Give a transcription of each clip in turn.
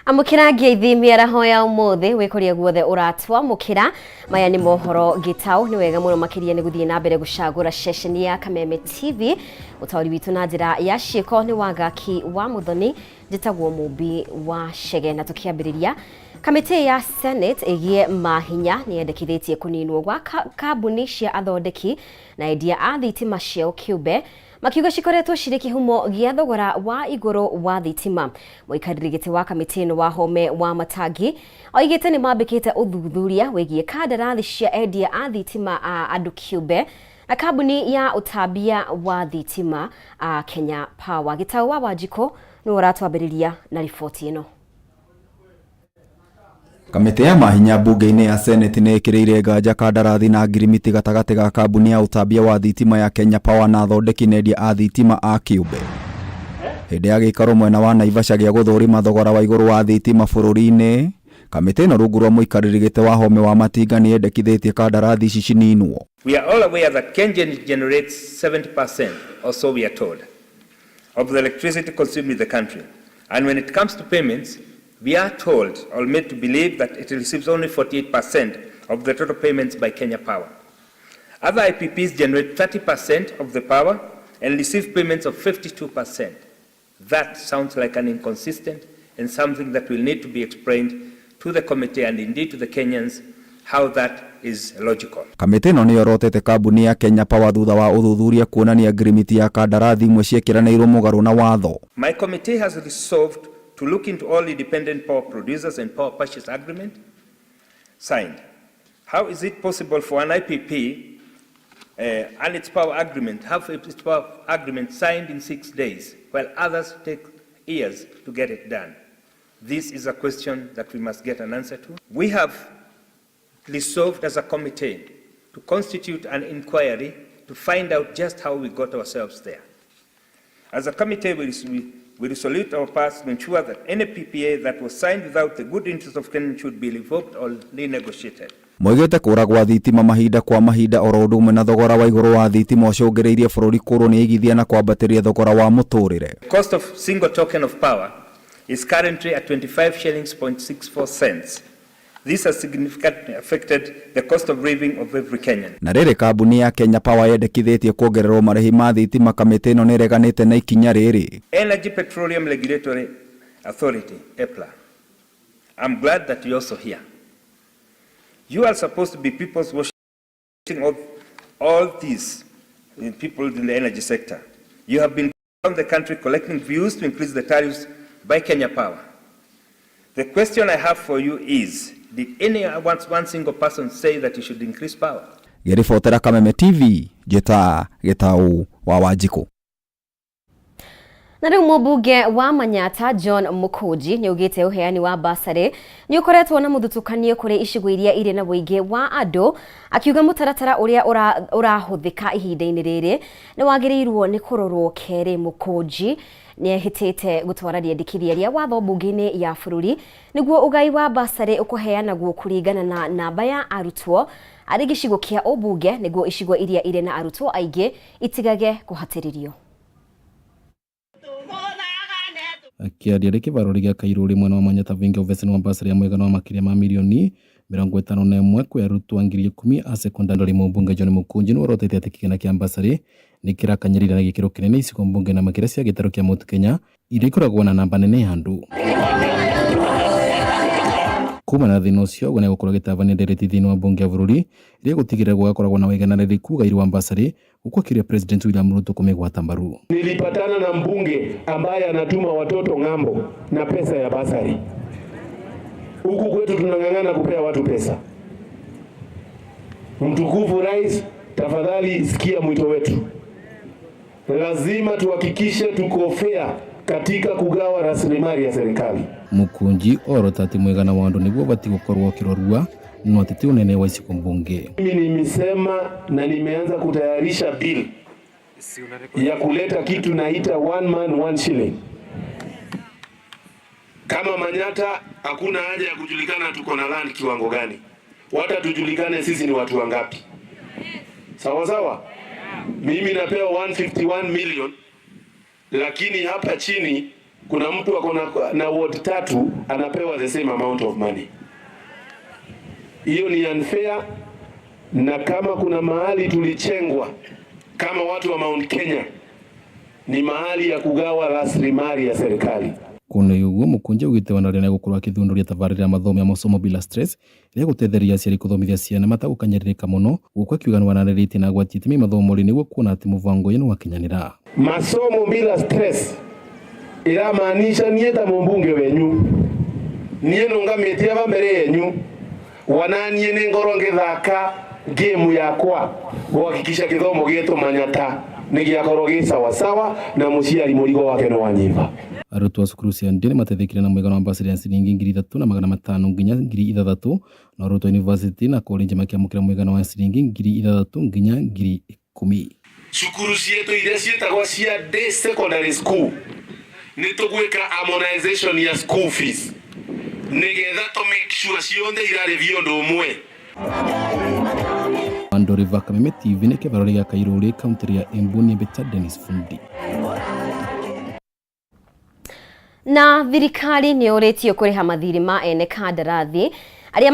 Amũkĩra ngeithi mĩaraho ya ũmũthĩ wĩ kũrĩa guothe ũratwamũkĩra. Maya nĩ mohoro gĩtaũ. Nĩ wega mũno makĩria nĩ gũthiĩ na mbere gũcagũra ceceni ya Kameme TV. Ũtaũri witũ na njĩra ya ciĩko nĩ Wangaki wa Mũthoni. Njĩtagwo Mũmbi wa Chege. Na tũkĩambĩrĩria, kamĩtĩ ya Senate ĩgiĩ mahinya nĩ yendekithĩtie kũninwo gwa kambuni cia athondeki na endia a thitima ciao kĩũmbe, makiuga cikoretwo cirĩ kĩhumo gĩa thogora wa igũrũ wa thitima. Mũikarĩri gĩtĩ wa kamĩtĩ ĩno Wahome wa Matangi oigĩte nĩ mambĩkĩte ũthuthuria wĩgiĩ kandarathi cia endia a thitima a andũ kĩũmbe na kambuni ya ũtambia wa thitima a Kenya Power. Gĩtaũ wa Wanjikũ nĩwe ũratwambĩrĩria na riboti ĩno. Kamĩtĩ ya mahinya mbunge-inĩ ya Senate nĩ ĩkĩrĩire nganja kandarathi na ngirimiti gatagatĩ ga kambuni ya ũtambia wa thitima ya Kenya Power na athondeki na endia a thitima a kĩũmbe. Hĩndĩ ya gĩikaro mwena wa Naivasha gĩa gũthũrima thogora wa igũrũ wa thitima bũrũri-inĩ, kamĩtĩ ĩno rungu rwa mũikarĩri gĩtĩ Wahome wa Matinga nĩ yendekithĩtie kandarathi ici cininwo. We are all aware that KenGen generates 70%, or so we are told, of the electricity consumed in the country. And when it comes to payments, we are told or made to believe that it receives only 48% of the total payments by Kenya Power. Other IPPs generate 30% of the power and receive payments of 52%. That sounds like an inconsistent and something that will need to be explained to the committee and indeed to the Kenyans how that is logical. Kamĩtĩ ĩno nĩ yorotete kambuni ya Kenya Power thutha wa ũthuthuria kuonania ngirimiti ya kandarathi imwe ciekĩranĩirwo mũgarũ na watho. My committee has resolved to look into all independent power producers and power purchase agreement signed. How is it possible for an IPP and its power agreement have its power agreement signed in 6 days, while others take years to get it done? This is a question that we must get an answer to. We have resolved as a committee to constitute an inquiry to find out just how we got ourselves there. As a committee, we resolute our path to ensure that any PPA that was signed without the good interest of Kenya should be revoked or renegotiated. Moigĩte kũra gwa thitima mahinda kwa mahinda oro ũndũ ũmwe na thogora wa igũrũ wa thitima ũcũngĩrĩirie bũrũri kũrwo nĩ aigithia na kwambatĩria thogora wa mũtũrĩre. The cost of single token of power is currently at 25 shillings point 64 cents. This has significantly affected the cost of living of every Kenyan. Na rĩrĩ kambuni ya Kenya Power yendekithĩtie kuongererwo marĩhi ma thitima, kamĩtĩ ĩno nĩ ĩreganĩte na ikinya rĩrĩ. Energy Petroleum Regulatory Authority, EPRA. I'm glad that you're also here. You are supposed to be people's watching all these people in the energy sector. You have been around the country collecting views to increase the tariffs by Kenya Power. The question I have for you is, did any one single person say that you should increase power? Ngĩribotera Kameme TV, njĩta Gĩtaũ wa Wanjikũ. Na rĩu mũmbunge wa Manyata John Mũkũnji nĩ augĩte ũheani wa basarĩ nĩ ũkoretwo na mũthutũkanio kũrĩ icigo iria irĩ na ũingĩ wa andũ, akiuga mũtaratara ũrĩa ũrahũthĩka ihinda-inĩ rĩrĩ nĩ wagĩrĩirwo nĩ kũrorwo kerĩ. Mũkũnji nĩ ehĩtĩte gũtwara rĩendekithia rĩa watho mbunge-inĩ ya bũrũri nĩguo ũgai wa basarĩ ũkũheanagwo kũringana na namba ya arutwo arĩ gĩcigo kĩa ũmbunge, nĩguo icigo iria irĩ na arutwo aingĩ itigage kũhatĩrĩrio. Akĩaria arĩ kĩbaro gĩa Kairũri mwena wa Manyata Vingi obicini wa basarĩ ya mũigana wa makĩria ma mirioni 51 kwĩ arutwo 10,000 a sekondari, mũmbunge John Mũkũnji nĩ orotete atĩ kĩgĩna kĩa basarĩ nĩ kĩrakanyĩrĩra na gĩkĩro kĩnene icigo mbunge na makĩria cia gĩtarũ kĩa Mount Kenya iria ikoragwo na namba nene ya andũ. Kuma na thĩna ũcio ũguo nĩgũkorwo agĩtabania ndereti thĩinĩ wa mbunge ya bũrũri iria gũtigĩrĩra gũgakoragwo na wĩigananĩrĩku ũgai wa basarĩ, huku akiria President William Ruto kũmĩgwata mbaru. Nilipatana na mbunge ambaye anatuma watoto ng'ambo na pesa ya basari. Huku kwetu tunang'ang'ana kupea watu pesa. Mtukufu Rais, tafadhali sikia mwito wetu. Lazima tuhakikishe tuko fair katika kugawa rasilimali ya serikali. Mũkũnji orota atĩ mũigana wa andũ nĩguo ũbatiĩ gũkorwo ũkĩrorua no atĩ ti ũnene wa icigo mbunge. Mimi nimesema na nimeanza kutayarisha bill ya kuleta kitu naita one man one shilling. Kama Manyata hakuna haja ya kujulikana tuko na land kiwango gani, wata tujulikane sisi ni watu wangapi. Sawa sawa. Mimi napewa 151 million, lakini hapa chini Kuna mtu ako na ward tatu anapewa the same amount of money. Hiyo ni unfair, na kama kuna mahali tulichengwa kama watu wa Mount Kenya ni mahali ya kugawa rasilimali ya serikali. Kuna uguo Mukunji augite wanaria nĩegũkorwo akĩthundũria tabarĩra ya mathomo ya masomo bila stress ĩrĩa ĩgũteithĩrĩria aciari kũthomithia ciana matagũkanyĩrĩrĩka mũno gũkũ akiuga nĩwanarĩrĩtie na agwati itemi mathomo-rĩ nĩguo kuona atĩ mũbango ũyũ nĩwakinyanĩra. Masomo bila stress iramaanisha niĩ ta mũmbunge wenyu niĩ nũngamĩtie aba mbere yenyu wananie nĩ ngorwo ngĩthaka game yakwa guhakikisha gĩthomo gĩetũ Manyata nĩ gĩakorwo gĩ sawasawa na mũciari mũrigo wake nĩ wanyiba. Arutwo a cukuru cia ndini mateithĩkire na mũigana wa mbasari ya ciringi 3,500 nginya 6,000 na arutwo a university na college makĩamũkĩra mũigana wa ciringi 6,000 nginya 10,000. Cukuru cietu iria ciĩtagwo cia day secondary school nĩ tũgwĩka harmonization ya school fees nĩgetha tũ make sure ciothe irarĩhio ũndũ ũmwe. Andũ River Kameme TV nĩ kĩbaro gĩa Kairũri kaunti ya Embu nĩ Mbita Dennis Fundi. Na thirikari nĩ yũrĩtio kũrĩha mathirĩ ma ene kandarathi arĩa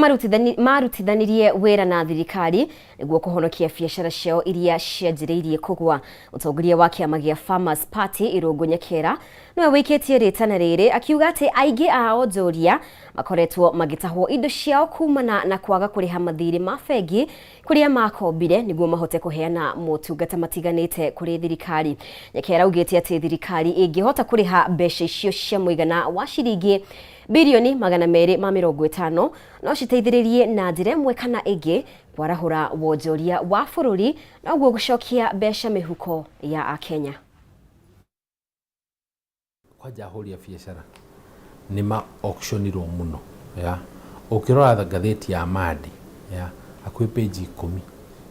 marutithanirie wĩra na thirikari nĩguo kũhonokia biacara ciao iria cianjĩrĩirie kũgwa. Mũtongoria wa kĩama gĩa Farmers Party Irũngũ Nyakera nĩwe wĩkĩtie rĩtana rĩrĩ akiuga atĩ aingĩ a onjoria makoretwo magĩtahwo indo ciao kumana na kwaga kũrĩha mathirĩ ma bengi kũrĩa makombire nĩguo mahote kũheana motungata matiganĩte kũrĩ thirikari. Nyakera augĩte atĩ thirikari ĩngĩhota kũrĩha mbeca icio cia mũigana wa ciringi bilioni 250 no citeithĩrĩrie na njĩra ĩmwe kana ĩngĩ kwarahũra wonjoria wa bũrũri na ũguo gũcokia mbeca mĩhuko ya Akenya. Kwanja ahũri a biacara nĩ ma auctionirwo mũno ya ũkĩrora ngathĩti ya Madi ya hakuhĩ page 10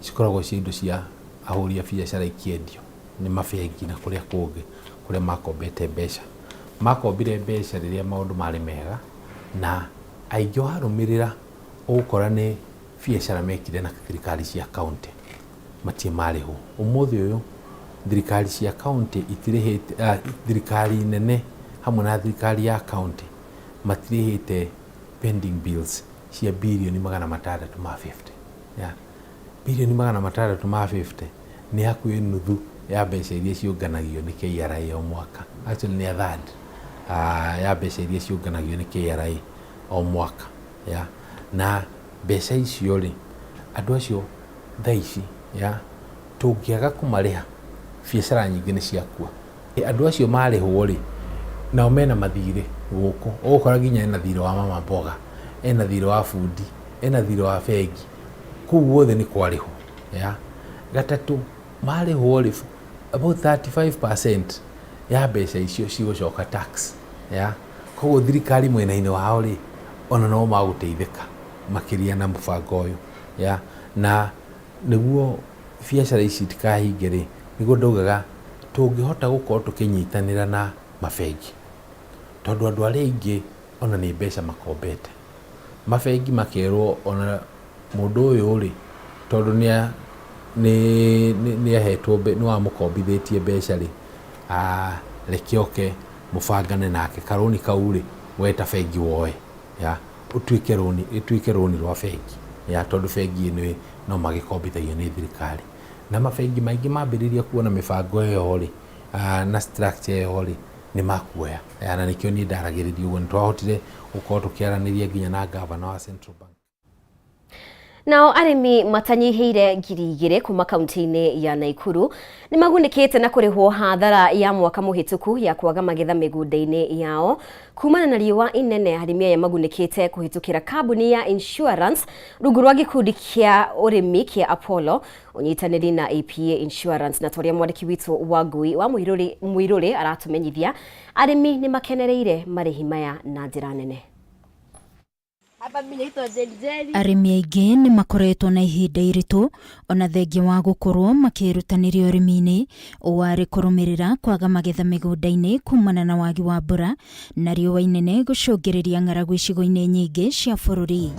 cikoragwo cia indo cia ahũri a biacara ikĩendio nĩ mabengi na kũrĩa kũngĩ kũrĩa makombete mbeca. Makombire mbeca rĩrĩa maũndũ marĩ mega na aingĩ warũmĩrĩra ũgũkora nĩ biacara mekire na thirikari cia kaunti matirĩ marĩhwo. Ũmũthĩ ũyũ thirikari cia kaunti itirĩhĩte, thirikari nene hamwe na thirikari ya kaunti matirĩhĩte pending bills cia bilioni 650. Yeah. Bilioni 650 nĩ hakuhĩ nuthu ya mbeca iria ciũnganagio nĩ KRA o mwaka. Actually nĩ a third ya mbeca iria ciũnganagio nĩ KRA o mwaka. Yeah. Na mbeca icio rĩ andũ acio thaa ici ya tũngĩaga kũmarĩha biacara nyingĩ nĩ ciakua. Andũ acio marĩhwo rĩ nao mena mathirĩ gũkũ ũgũkora nginya ena thirĩ wa mama mboga, ena thirĩ wa bundi, ena thirĩ wa bengi, kũu guothe nĩ kwarĩhwo. Ya gatatũ marĩhwo rĩ about 35% ya mbeca icio cigũcoka tax. Ya koguo thirikari mwena-inĩ wao rĩ ona no magũteithĩka makĩria na mũbango ũyũ. Ya na nĩguo biacara ici itikahinge rĩ nĩguo ndaugaga tũngĩhota gũkorwo tũkĩnyitanĩra na mabengi tondũ andũ arĩa aingĩ ona nĩ mbeca makombete mabengi makerwo ona mũndũ ũyũ rĩ tondũ nĩ ahetwo nĩ wamũkombithĩtie mbeca rĩ reke oke mũbangane nake karũni kau rĩ we ta bengi woe ya ũtuĩke rũni ĩtuĩke rũni rwa bengi ya tondũ bengi ĩno no magĩkombithagio nĩ thirikari na mabengi maingĩ mambĩrĩria kuona mĩbango ĩyo rĩ na structure ĩyo rĩ nĩ makuoya na nĩkĩo niĩ ndaragĩrĩria ũguo nĩ twahotire gũkorwo tũkĩaranĩria nginya na gavana wa Central Bank. Nao arĩmi matanyihĩire 2,000 kuma kaunti-inĩ ya Nakuru nĩ magunĩkĩte na kũrĩhwo hathara ya mwaka mũhĩtũku ya kwaga magetha mĩgũnda-inĩ yao kumana na riũa inene. Arĩmi aya magunĩkĩte kũhĩtũkĩra kambuni ya insurance rungu rwa gĩkundi kĩa ũrĩmi kĩa Apollo ũnyitanĩri na APA Insurance. Na torĩa mwandĩki witũ wa Ngui wa Mũirũrĩ aratũmenyithia, arĩmi nĩ makenereire marĩhi maya na njĩra nene. Arĩmi aingĩ nĩ makoretwo na ihinda iritũ ona thengia wa gũkorwo makĩrutanĩria ũrĩmi-inĩ ũũ arĩ kũrũmĩrĩra kwaga magetha mĩgũnda-inĩ kumana na wagi wa mbura na riũa inene gũcũngĩrĩria ng'aragu icigo-inĩ nyingĩ cia bũrũri.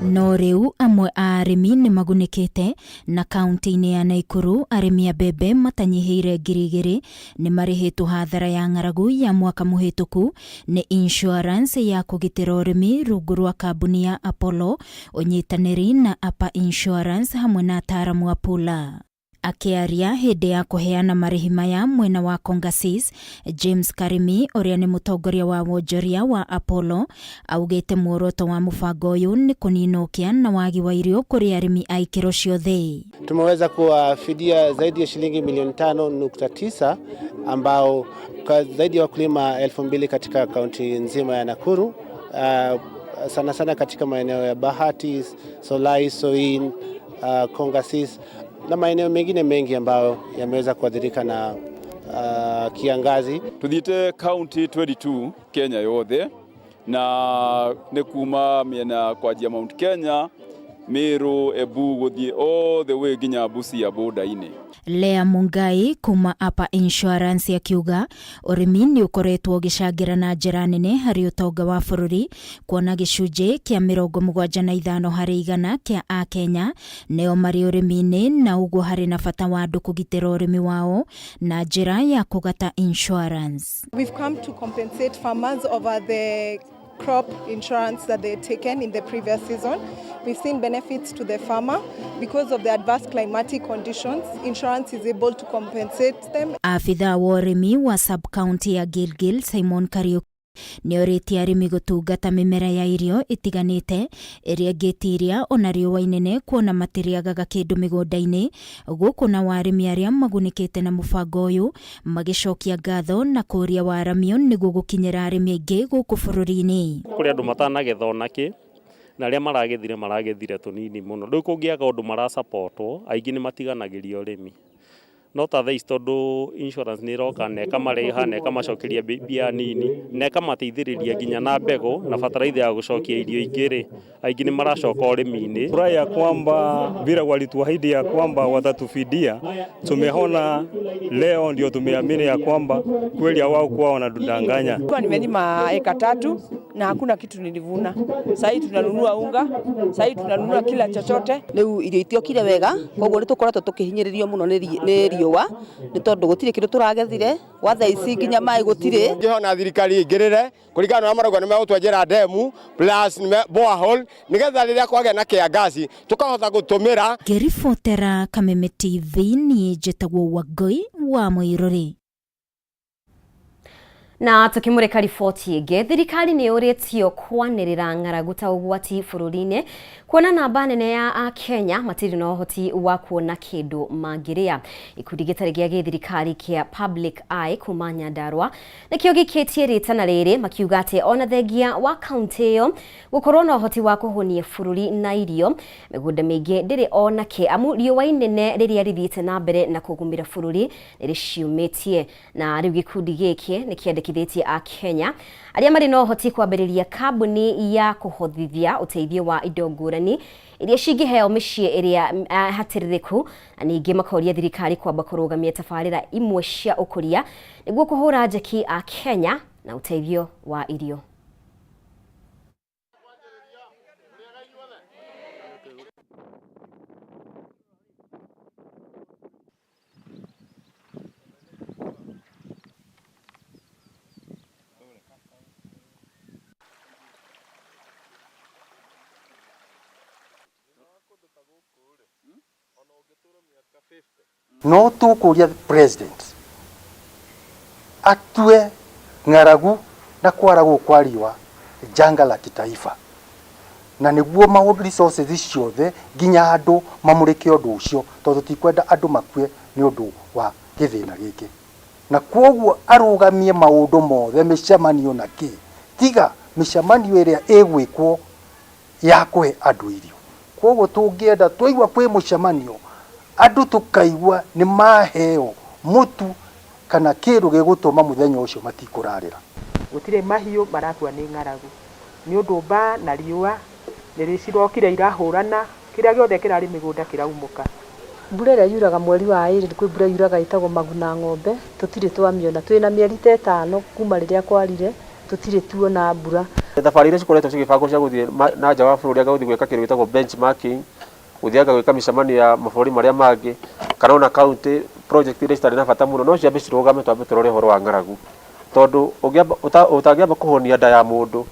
No rĩu amwe a arĩmi nĩ magunĩkĩte na kaunti-inĩ ya Naikuru arĩmi a mbembe matanyihĩire 2,000 nĩ marĩhĩtwo hathara ya ng'aragu ya mwaka mũhĩtũku nĩ insurance ya kũgitĩra ũrĩmi rungu rwa kambuni ya Apollo ũnyitanĩri na Apa Insurance hamwe na ataaramu a Pula. Akĩaria hĩndĩ ya kũheana marĩhi maya mwena wa Kongasis, James Karimi ũrĩa nĩ mũtongoria wa wonjoria wa Apollo augĩte muoroto wa mũbango ũyũ nĩ kũnina ũkĩa na wagi wa irio kũrĩ arĩmi a ikĩro ciothe. Tumeweza kuwafidia zaidi ya shilingi milioni 5.9 ambao kwa zaidi ya wakulima 2,000 katika kaunti nzima ya Nakuru, sana sana katika maeneo ya Bahati, Solai, Soin, Kongasis na maeneo mengine mengi ambayo yameweza kuathirika na kiangazi. Tuthiite county 22 Kenya yothe na nĩ kuma mĩena kwanjia Mount Kenya, Meru, Embu gũthiĩ all the way nginya Busia border-inĩ. Lea Mungai kuma Apa Insurance akiuga ũrĩmi nĩ ũkoretwo ũgĩcangĩra na njĩra nene harĩ ũtonga wa bũrũri kuona gĩcunjĩ kĩa 75 harĩ igana kĩa Akenya nĩo marĩ ũrĩmi-inĩ na ũguo harĩ na bata wa andũ kũgitĩra ũrĩmi wao na njĩra ya kũgata insurance. We've come to compensate farmers over the crop insurance that they had taken in the previous season. We've seen benefits to the farmer because of the adverse climatic conditions. Insurance is able to compensate them. Abithaa wa ũrĩmi wa sub-county ya Gilgil Simon Kariuki nĩ orĩtie arĩmi gũtungata mĩmera ya irio ĩtiganĩte ĩrĩa ĩngĩtiria ona riũa inene kuona matirĩagaga kĩndũ mĩgũnda-inĩ gũkũ na arĩmi arĩa magunĩkĩte na mũbango ũyũ magĩcokia ngatho na kũũria waramio nĩguo gũkinyĩra arĩmi aingĩ gũkũ bũrũri-inĩ. Kũrĩ andũ matanagetha onakĩ na arĩa maragethire maragethire tũnini mũno rĩu kũngĩaga ũndũ marasapotwo aingĩ nĩ matiganagĩria ũrĩmi no ta thaa ici tondũ insurance nĩ ĩroka na ĩkamarĩha na ĩkamacokeria mbia nini na ĩkamateithĩrĩria nginya na mbegũ na bataraitha ya gũcokia irio ingĩ rĩ aingĩ nĩ maracoka ũrĩmi-inĩ. Furaha ya kwamba vile walituahidi ya kwamba watatufidia, tumeona leo ndio tumeamini ya kwamba kweli hawakuwa wanatudanganya. Kwa nimelima eka 3 na hakuna kitu nilivuna. Sasa hii tunanunua unga, sasa hii tunanunua kila chochote. Riu irio itiokire wega koguo nitukoretwo tukihinyiririo muno ni riua ni tondu gutire kindu turagethire gwa thaa ici nginya mai gutire. Ngihona thirikari ingirire kuringana na marauga ni megutwenjera demu plus borehole nigetha riria kwagĩa na kĩangaci tukahota gutumira. Ngĩribotera Kameme TV niĩ njĩtagwo Wangũi wa Mũirũrĩ. Na tukimurika riboti ĩngĩ, thirikari nĩ yũrĩtio kwanĩrĩra ng'aragu ta ũgwati bũrũri-inĩ kuona namba nene ya Akenya matirĩ na ũhoti wa kuona kĩndũ mangĩrĩa. Gĩkundi gĩtarĩ gĩa gĩthirikari kĩa Public Eye kuma Nyandarua nĩkĩo gĩikĩtie rĩtana rĩrĩ makiuga atĩ ona thengia wa kaunti ĩyo gũkorwo na ũhoti wa kũhũnia bũrũri na irio, mĩgũnda mĩingĩ ndĩrĩ ona kĩ amu riũa inene rĩrĩa rĩthiĩte na mbere na kũgũmĩra bũrũri nĩrĩciũmĩtie. Na rĩu gĩkundi gĩkĩ nĩkĩandĩkithĩtie Akenya arĩa marĩ na ũhoti kwambĩrĩria kambuni ya kũhothithia ũteithio wa indo ngũrani iria cingĩheo mĩciĩ ĩrĩa hatĩrĩrĩku, na ningĩ makoria thirikari kwamba kũrũgamia tabarĩra imwe cia ũkũria nĩguo kũhũra njeki Akenya na ũteithio wa irio. No tukuria president atue ng'aragu na kwara kwa riũa janga la kitaifa na niguo maũndũ resources ciothe nginya andũ mamũrĩke ũndũ ũcio tondũ tikwenda andũ makue nĩ ũndũ wa gĩthĩna gĩkĩ na kwoguo arũgamie maũndũ mothe mĩcemanio na kĩ tiga mĩcemanio ĩrĩa ĩgwĩkwo ya kũhe andũ irio. Kwoguo tũngĩenda twaigua kwĩ mũcemanio andũ tũkaigua nĩ maheo mũtu kana kĩndũ gĩgũtũma mũthenya ũcio matikũrarĩra. Gũtirĩ mahiũ marakua nĩ ng'aragu nĩ ũndũ mbaa na riũa nĩ cirokire irahũrana kĩrĩa gĩothe kĩrarĩ mĩgũnda kĩraumũka. Mbura ĩrĩa yuraga mweri wa ĩrĩ kwĩ mbura yuraga ĩtagwo maguna ng'ombe tũtirĩ twamĩona twĩna mĩeri ta ĩtano kuma rĩrĩa kwarire tũtirĩ tuona mbura. Thabarĩ iria cikoretwo cigĩbangwo cia gũthiĩ na nja wa bũrũri, anga gũthiĩ gwĩka kĩndũ gĩtagwo benchmarking, gũthianga gwĩka mĩcemanio ya mabũrũri marĩa mangĩ, kana ona county project iria citarĩ na bata mũno, no ciambe cirũgame, twambe tũrore ũhoro wa ng'aragu, tondũ ũtangĩamba kũhũnia nda ya mũndũ,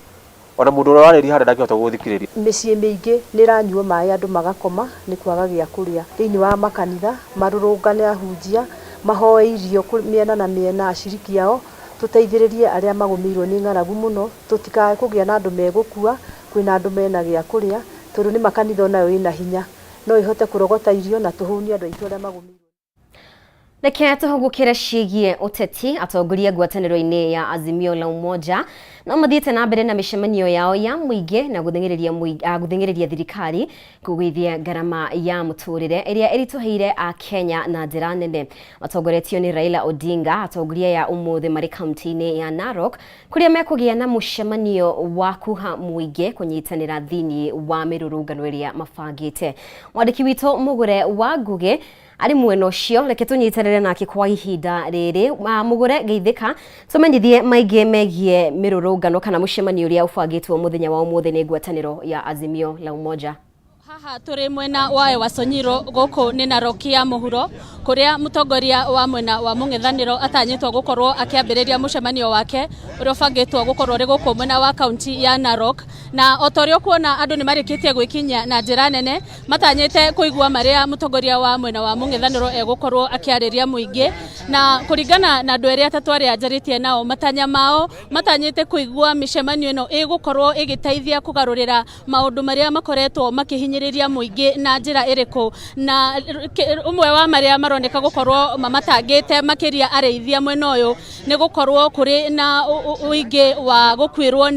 ona mũndũ ũrĩa ũrarĩria harĩa ndangĩhota gũgũthikĩrĩria. Mĩciĩ mĩingĩ nĩ ĩranyuo maĩ andũ magakoma nĩ kwaga gĩa kũrĩa. Thĩinĩ wa makanitha marũrũngane ahunjia mahoe irio mĩena na mĩena aciriki ao, tũteithĩrĩrie arĩa magũmĩirwo nĩ ng'aragu mũno, tũtikae kũgĩa na andũ megũkua, kwĩna andũ mena gĩa kũrĩa, tondũ nĩ makanitha onayo ĩna hinya, no ĩhote kũrogota irio na tũhũnie andũ aitũ arĩa magũmĩirwo. Reke tũhũgũkĩre ciĩgiĩ ũteti. Atongoria ngwatanĩro-inĩ ya Azimio la Umoja no mathiĩte na mbere na mĩcemanio yao ya mũingĩ na gũthing'ĩrĩria thirikari kũgũithia ngarama ya mũtũrĩre ĩrĩa ĩritũhĩire Akenya na njĩra nene. Matongoretio nĩ Raila Odinga, atongoria ya ũmũthĩ marĩ kaunti-inĩ ya Narok kũrĩa mekũgĩa na mũcemanio wa kuha mũingĩ kũnyitanĩra thĩinĩ wa mĩrũrũngano ĩrĩa mabangĩte. Mwandĩki witũ Mũgũre wa Ngũgĩ arĩ mwena ũcio, reke tũnyitanĩre nake kwa ihinda rĩrĩ. Mũgũre, geithĩka, tũmenyithie maingĩ megiĩ mĩrũrũngano kana mũcemanio ũrĩa ũbangĩtwo mũthenya wa ũmũthĩ nĩ ngwatanĩro ya Azimio la Umoja. Haha tũrĩ mwena wa Ewasonyiro gũkũ nĩ Narok ya mũhuro, kũrĩa mũtongoria wa mwena wa mũng'ethanĩro atanyĩtwo gũkorwo akĩambĩrĩria mũcemanio wake ũrĩa ũbangĩtwo gũkorwo ũrĩ gũkũ mwena wa kaunti ya Narok. Na o ta ũrĩa ũkuona, andũ nĩ marĩkĩtie gwĩkinyia na njĩra nene, matanyĩte kũigua marĩa mũtongoria wa mwena wa mũng'ethanĩro egũkorwo akĩarĩria mũingĩ. Na kũringana na andũ erĩ atatũ arĩa njarĩtie nao, matanya mao matanyĩte kũigua mĩcemanio ĩno ĩgũkorwo ĩgĩteithia kũgarũrĩra maũndũ marĩa makoretwo makĩhinyĩrĩria mũingĩ na njĩra ĩrĩkũ. Na ũmwe wa marĩa maroneka gũkorwo mamatangĩte makĩria arĩithia mwena ũyũ nĩ gũkorwo kũrĩ na ũingĩ wa gũkuĩrwo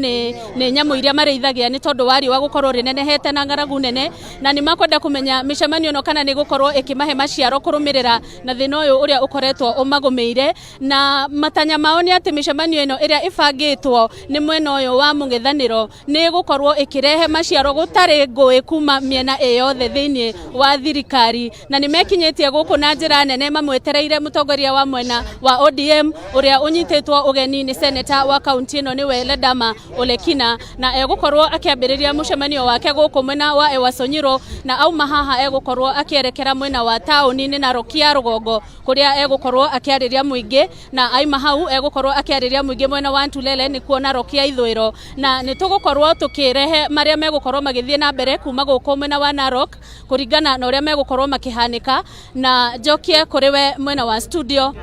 nĩ nyamũ iria marĩithagia nĩ tondũ wa riũa gũkorwo rĩnenehete na ng'aragu nene. Na nĩ makwenda kũmenya mĩcemanio ĩno kana nĩ gũkorwo ĩkĩmahe maciaro kũrũmĩrĩra na thĩna ũyũ ũrĩa ũkoretwo ũmagũmĩire. Na matanya mao nĩ atĩ mĩcemanio ĩno ĩrĩa ĩbangĩtwo nĩ mwena ũyũ wa mũng'ethanĩro nĩ gũkorwo ĩkĩrehe maciaro gũtarĩ ngũĩ kuma mĩena ĩyothe thĩinĩ wa thirikari. Na nĩ mekinyĩtie gũkũ na njĩra nene mamwetereire mũtongoria wa mwena wa ODM ũrĩa ũnyitĩtwo ũgeni nĩ seneta wa kaunti ĩno, nĩwe Ledama Olekina, na egũkorwo akĩambĩrĩria mũcemanio wake gũkũ mwena wa Ewasonyiro, na auma haha egũkorwo akĩerekera mwena wa taũni-inĩ Narok ya rũgongo kũrĩa egũkorwo akĩarĩria mũingĩ, na aima hau egũkorwo akĩarĩria mũingĩ mwena wa Ntulele, nĩkuo Narok ya ithũĩro. Na nĩ tũgũkorwo tũkĩrehe marĩa megũkorwo magĩthiĩ na mbere kuma gũkũ mwena wa Narok kũringana na ũrĩa megũkorwo makĩhanĩka. Na njokie kũrĩ we mwena wa studio.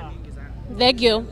Thank you.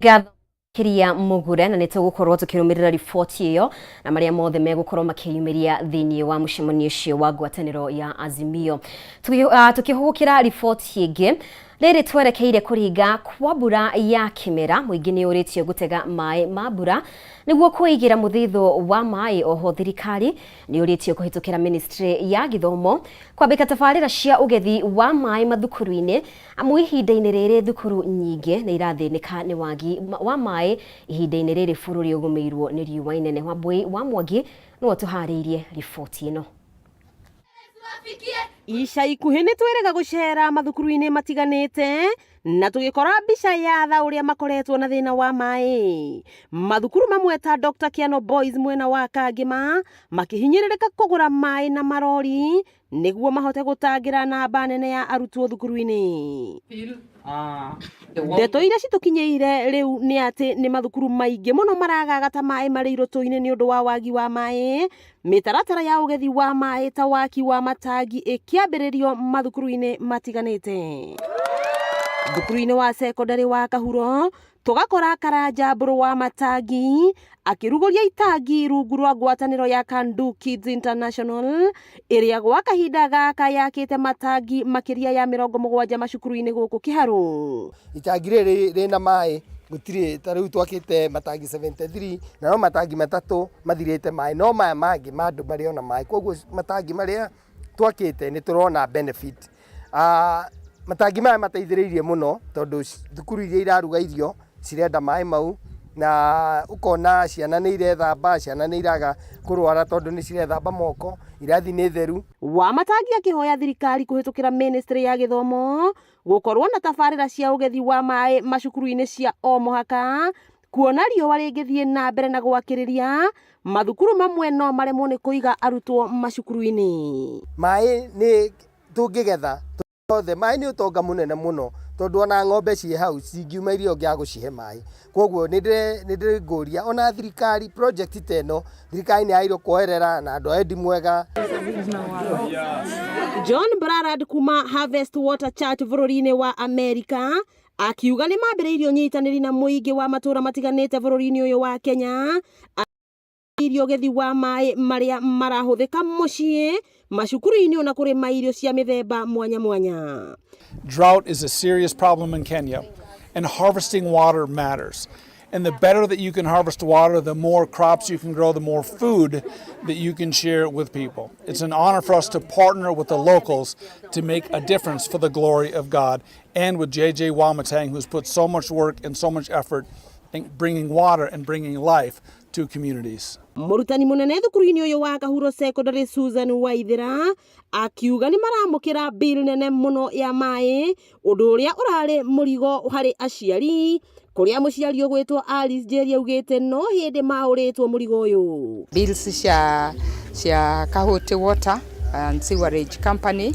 Ngatho kiria Mugure, na nĩ tũgũkorwo tũkĩrũmĩrĩra riboti ĩyo na marĩa mothe megũkorwo makĩyumĩria thĩinĩ wa mũcemanio ũcio wa ngwatanĩro ya Azimio. Tũkĩhũgũkĩra riboti ĩngĩ, rĩrĩ twerekeire kũringa kwa mbura ya kĩmera, mũingĩ nĩ ũrĩtio gũtega maĩ ma mbura nĩguo kwĩigĩra mũthithũ wa maĩ. Oho thirikari nĩ ũrĩtio kũhĩtũkĩra ministry ya gĩthomo kwambĩka tabarĩra cia ũgethi wa maĩ mathukuru-inĩ, amu ihinda-inĩ rĩrĩ thukuru nyingĩ nĩ irathĩnĩka nĩ wagi wa maĩ ihinda-inĩ rĩrĩ bũrũri ũgũmĩirwo nĩ riũa inene. Wambui wa Mwangi nĩwe ũtũharĩirie riboti ĩno. Ica ikuhĩ nĩ twĩrĩga gũcera mathukuru-inĩ matiganĩte na tũgĩkora mbica ya tha ũrĩa makoretwo na thĩna wa maĩ. Mathukuru mamwe ta Dr. Kiano Boys mwena wa Kangĩma makĩhinyĩrĩrĩka kũgũra maĩ na marori nĩguo mahote gũtangĩra namba nene ya arutwo thukuru-inĩ. Ndeto iria citũkinyĩire rĩu nĩ atĩ nĩ mathukuru maingĩ mũno maragagata maĩ marĩ irũtũ-inĩ nĩ ũndũ wa wagi wa maĩ. Mĩtaratara ya ũgethi wa maĩ ta waki wa matangi ĩkĩambĩrĩrio mathukuru-inĩ matiganĩte. Thukuru-inĩ wa cekondarĩ wa Kahuro tũgakora Karanja Mbũrũ wa matangi akĩrugũria itangi rungu rwa ngwatanĩro ya Kandu Kids International ĩrĩa gwa kahinda gaka yakĩte matangi makĩria ya 70 macukuru-inĩ gũkũ Kĩharũ. Itangi rĩrĩ rĩna maĩ, gũtirĩ ta rĩu twakĩte matangi 73 na no matangi matatũ mathirĩte maĩ, no maya mangĩ ma andũ marĩ ona maĩ, koguo matangi marĩa twakĩte nĩ tũrona benefit. Matangi maya mateithĩrĩirie mũno tondũ thukuru iria iraruga irio cirenda maĩ mau, na ũkona ciana nĩ irethamba, ciana nĩ iraga kũrwara tondũ nĩ cirethamba moko, irathi nĩ theru. Wa matangi akĩhoya thirikari kũhĩtũkĩra ministry ya gĩthomo gũkorwo na tabarĩra cia ũgethi wa maĩ macukuru-inĩ cia o mũhaka. Kuona riũa rĩngĩthiĩ na mbere na gwakĩrĩria, mathukuru mamwe no maremwo nĩ kũiga arutwo macukuru-inĩ. Maĩ nĩ tũngĩgetha othe, maĩ nĩ ũtonga mũnene mũno tondũ ona ng'ombe ciĩ hau cingiuma irio ũngĩaga gũcihe maĩ. Koguo nĩ ndĩngũria ona thirikari project ta ĩno, thirikari nĩ yagĩrĩirwo kuoerera na andũ a wendi mwega. John Brarad kuma Harvest Water Church bũrũri-inĩ wa Amerika akiuga nĩ mambĩrĩirie ũnyitanĩri na mũingĩ wa matũũra matiganĩte bũrũri-inĩ ũyũ wa Kenya irio ũgethi wa maĩ marĩa marahũthĩka mũciĩ, macukuru-inĩ ona kũrĩma irio cia mĩthemba mwanya mwanya. Drought is a serious problem in Kenya, and harvesting water matters. And the better that you can harvest water, the more crops you can grow, the more food that you can share with people. It's an honor for us to partner with the locals to make a difference for the glory of God, and with JJ Wamatangi, who's put so much work and so much effort in bringing water and bringing life to communities. Mũrutani mũnene thukuru-inĩ ũyũ wa Kahuro Secondary Susan Waithera akiuga nĩ maramũkĩra bill nene mũno ya maĩ, ũndũ ũrĩa ũrarĩ mũrigo harĩ aciari, kũrĩa mũciari ũgwĩtwo Alice Njeri augĩte no hĩndĩ maũrĩtwo mũrigo ũyũ. Bills cia Kahuti Water and Sewerage Company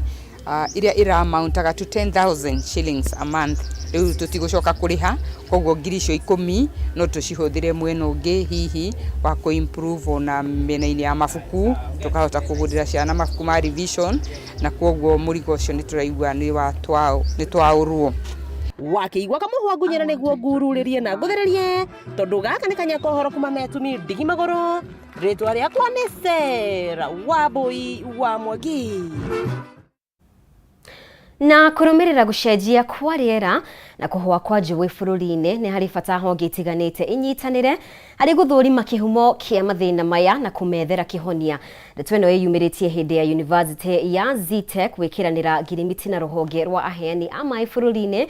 iria iramountaga to 10,000 shillings a month, riu tutigucoka kuriha, koguo ngiri icio 10 no tucihuthire mwena ungi, hihi wa ku improve ona mĩena-inĩ ya mabuku, tukahota kugurira ciana mabuku ma revision, na koguo mũrigo ũcio nĩ tũraigua nĩ twaũrwo. Wakĩigua kamũhwa ngunyĩra nĩguo ngururĩrie na ngũthĩrĩrie, tondũ gaka nĩ kanya kohoro kuma metumi ndigi magũrũ. Rĩtwa rĩakwa nĩ Sarah Wambui wa Mwangi. Na kũrũmĩrĩra gũcenjia kwa rĩera na kũhũa kwa njũĩ bũrũri-inĩ, nĩ harĩ bata honge itiganĩte inyitanĩre harĩ gũthũrima kĩhumo kĩa mathĩna maya na kũmethera kĩhonia. Ndeto ĩno ĩyumĩrĩtie hĩndĩ ya University ya Zetech gwĩkĩranĩra ngirimiti na rũhonge rwa aheani a maĩ bũrũri-inĩ,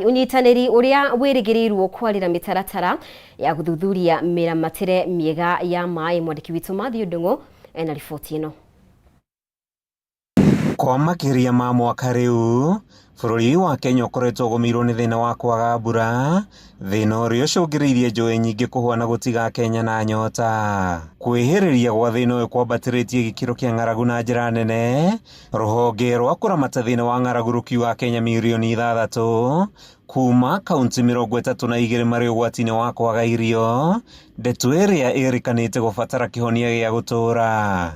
ũnyitanĩri ũrĩa wĩrĩgĩrĩirwo kwarĩra mĩtaratara ya gũthuthuria mĩramatĩre mĩega ya maĩ. Mwandĩki witũ Matthew Ndung'u ena riboti ĩno. Kwa makĩria ma mwaka rĩu, bũrũri wa Kenya ũkoretwo ũgũmĩirwo nĩ thĩna wa kwaga mbura, thĩna ũrĩa ũcũngĩrĩirie njũĩ nyingĩ kũhũa na gũtiga Kenya na nyota. Kwĩhĩrĩria gwa thĩna ũyũ kwambatĩrĩtie gĩkĩro kĩa ng'aragu na njĩra nene. Rũhonge rwa kũramata thĩna wa ng'aragu rũkiuga Kenya mirioni 6 kuma kaunti 32 marĩ ũgwati-inĩ wa kwaga irio, ndeto ĩrĩa ĩrĩkanĩte gũbatara kĩhonia gĩa gũtũũra.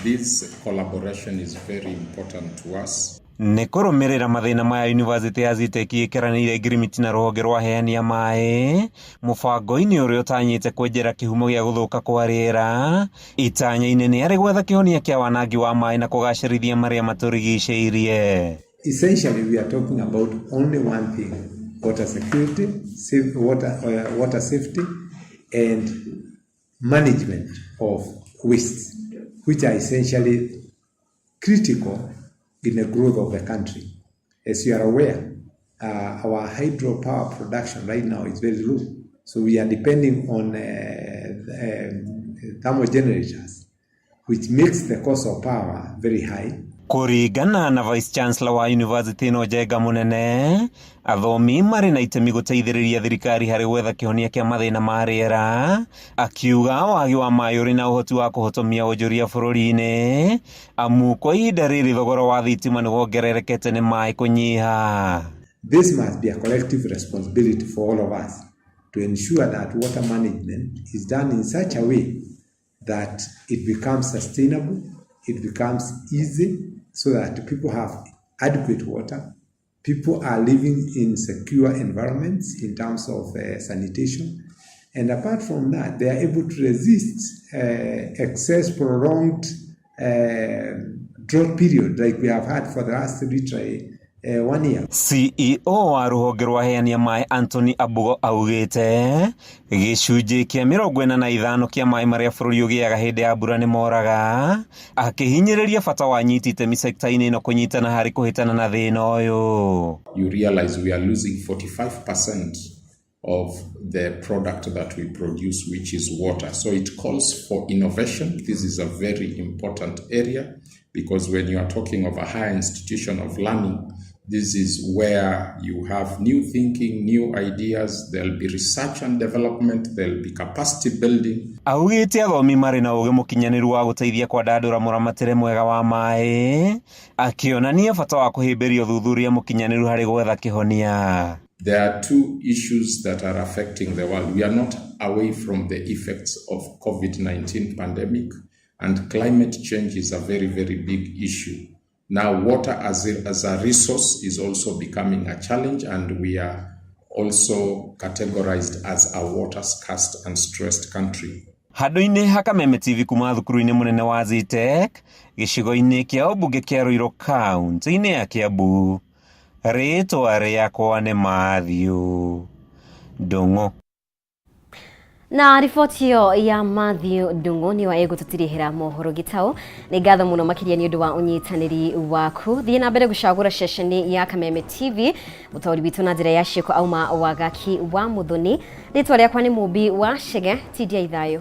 This collaboration is very important to us. Nĩ kũrũmĩrĩra mathĩna maya, University ya Zetech ĩkĩranĩire ngirimiti na rũhonge rwa aheani a maĩ mũbango-inĩ ũrĩa ũtanyĩte kwenjera kĩhumo gĩa gũthũka kwa rĩera. Itanya inene arĩ gwetha kĩhonia kĩa wanangi wa maĩ na kũgacĩrithia marĩa matũrigicĩirie. Essentially, we are talking about only one thing: water security, safe water safety, and management of wastes, which are essentially critical in the growth of the country. As you are aware, our hydropower production right now is very low. So we are depending on thermal generators, which makes the cost of power very high. Kũringana na Vice Chancellor wa University ĩno Njenga Mũnene, athomi marĩ na itemi gũteithĩrĩria thirikari harĩ gwetha kĩhonia kĩa mathĩna ma rĩera. Akiuga wagi wa maĩ ũrĩ na ũhoti wa kũhotomia wonjoria bũrũri-inĩ, amu kwa ihinda rĩrĩ thogora wa thitima nĩ wongererekete nĩ maĩ kũnyiha. This must be a collective responsibility for all of us to ensure that water management is done in such a way that it becomes sustainable, it becomes easy, so that people have adequate water, people are living in secure environments in terms of sanitation, and apart from that, they are able to resist excess prolonged drought period like we have had for the last literally 1 year. CEO wa rũhonge rwa aheani a maĩ Anthony Abugo augĩte gĩcunjĩ kĩa 45 kĩa maĩ marĩa bũrũri ũgĩaga hĩndĩ ya mbura nĩ moraga, akĩhinyĩrĩria bata wa anyiti itemi sekta-inĩ ĩno kũnyitana harĩ kũhĩtana na thĩna ũyũ. You realize we are losing 45% of the product that we produce, which is water. So it calls for innovation. This is a very important area because when you are talking of a higher institution of learning, This is where you have new thinking, new ideas. There'll be research and development, there'll be capacity building. Augĩte athomi marĩ na ũgĩ mũkinyanĩru wa gũteithia kwandandũra mũramatĩre mwega wa maĩ, akĩonania bata wa kũhĩmbĩria ũthuthuria mũkinyanĩru harĩ gwetha kĩhonia. There are two issues that are affecting the world. We are not away from the effects of COVID-19 pandemic, and climate change is a very, very big issue. Now, water as a resource is also becoming a challenge, and we are also categorized as a water scarce and stressed country. Handũ-inĩ ha Kameme TV kuma thukuru-inĩ mũnene wa Zetech gĩcigo-inĩ kĩa ũmbunge kĩa Ruiru kaunti-inĩ ya Kiambu, rĩtwa rĩakwa nĩ Matthew Ndung'u. Na riboti ĩyo ya Matthew Ndung'u nĩyo ĩgũtũtirihĩra mohoro gĩtaũ. Nĩ ngatho mũno makĩria nĩ ũndũ wa ũnyitanĩri waku. Thiĩ na mbere gũcagũra ceceni ya Kameme TV. Mũtaũri witũ na njĩra ya ciĩko auma Wagaki wa Mũthoni. Rĩtwa rĩakwa nĩ Mũmbi wa Chege. Tindia ithayũ.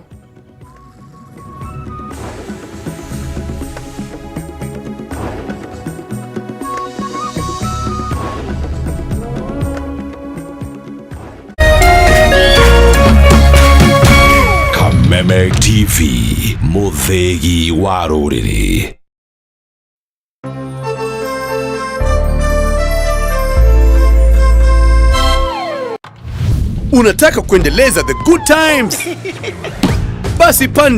Kameme TV, mũthĩgi wa rũrĩrĩ. Unataka kuendeleza the good times? Basi panda